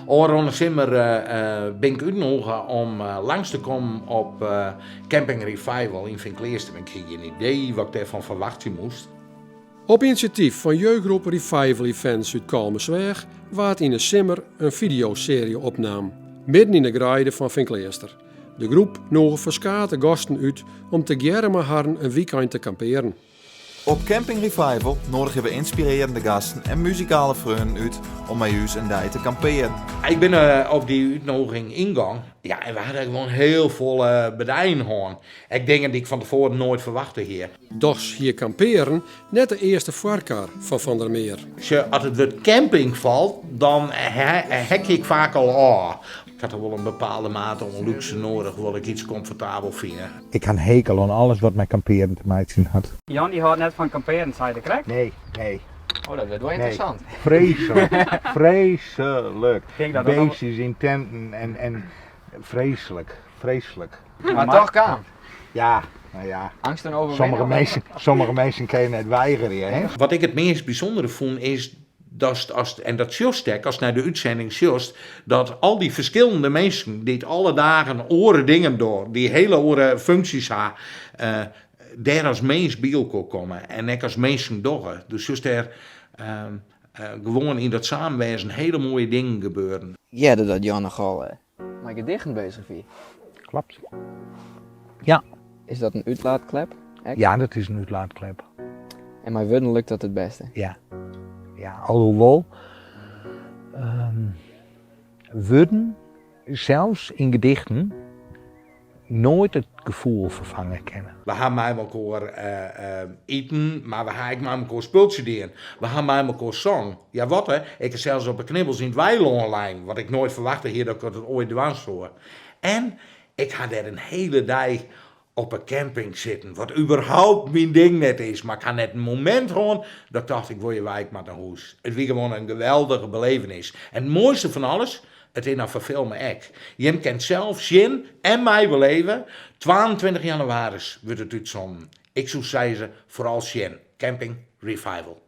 Ofrûne simmer bin ik útnûge om langs te kommen op Camping Revival yn Feankleaster. Ik hie gjin idee wat ik dêrfan ferwachtsje moast. Op inisjatyf fan jeugdgroep Revival Events út Kollumersweach waard yn 'e simmer in fideosearje opnaam, midden yn 'e greide fan Feankleaster. De groep nûge ferskate gasten út om tegearre mei harren in wykein te kampearen. Op Camping Revival noadigje we ynspirearjende gasten en muzikale freonen út om mei ús in dei te kampearen. Ik bin op dy útnûging yngong, ja, en we ha dêr gewoan hiel folle bedijen hân. Ek dingen dy't ik fan tefoaren noait ferwachte hie. Dochs hie kampearen net de earste foarkar fan Van der Meer. Sjoch, as it wurd camping falt, dan hekje ik faak al ôf. Ik ha toch wol in bepaalde mate oan lúkse noadich, wol ik iets komfortabel fine. Ik ha in hekel oan alles wat mei kampearen te meitsjen hat. Jan dy hâldt net fan kampearen, sei er krekt. Nee, nee. Oh, dat wurdt wol ynteressant. Nee. Freeslik, freeslik. Tink dat dat Beestjes yn tenten en freeslik, freeslik. Mar toch kaam. Ja, nou ja. Angsten overwinnen? Sommige minsken, sommige minsken kinne je net weigerje, hè. Wat ik it meast bysûndere fûn is datst ast, en dat sjochst ek ast nei de útsending sjochst, dat al dy ferskillende minsken dy't alle dagen oare dingen dogge, dy't hele oare funksjes ha, dêr as mins by elkoar komme en ek as minsken dogge. Do sjochst dêr gewoan yn dat samenwêzen hele moaie dingen gebeuren. Hearde dat Jan nochal mei gedichten bezich wie. Klopt. Ja. Is dat in útlaatklep ek? Ja, dat is in útlaatklep. En mei wurden lukt dat it bêste? Ja. Ja, alhoewol wurden sels yn gedichten noait it gefoel ferfange kinne. We ha mei elkoar iten, mar we ha ek mei elkoar spultsje dien. We ha mei elkoar song. Ja wat hè, ik ha sels op 'e knibbels yn it weilân lein, wat ik noait ferwachte hie dat ik dat oait dwaan soe. En ik ha dêr in hele dei op 'e camping sitten, wat überhaupt myn ding net is, mar ik ha net in momint hân dat ik tocht ik wol hjir wei, ik moat nei hûs. It wie gewoan in geweldige belevenis. En it moaiste fan alles, it is noch ferfilme ek. Jim kinne it sels sjen en meibeleve. 22 jannewaris wurdt it útsonden. Ik soe sizze, foaral sjen. Camping Revival.